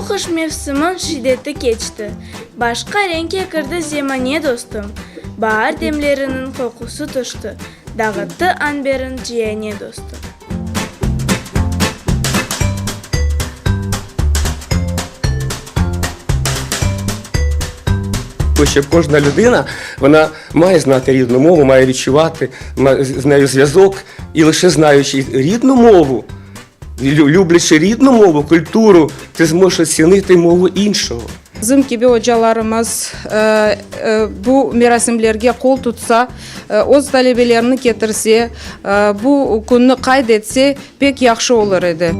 Bu qış mevsimiñ şiddeti keçti, Başqa renkke kirdi zemane, dostum. Baar demleriniñ qoqusı tüşti, Dağıttı anberin ciane, dostum. Що кожна людина вона має знати рідну мову, має відчувати з нею зв'язок, і лише знаючи рідну мову, люблячи рідну мову, культуру, ти зможеш оцінити мову іншого. Bizim kibi ocalarımız bu merasimlerge qol tutsa, öz talebelerini ketirse, bu künni qayd etse, pek yahşı olur edi.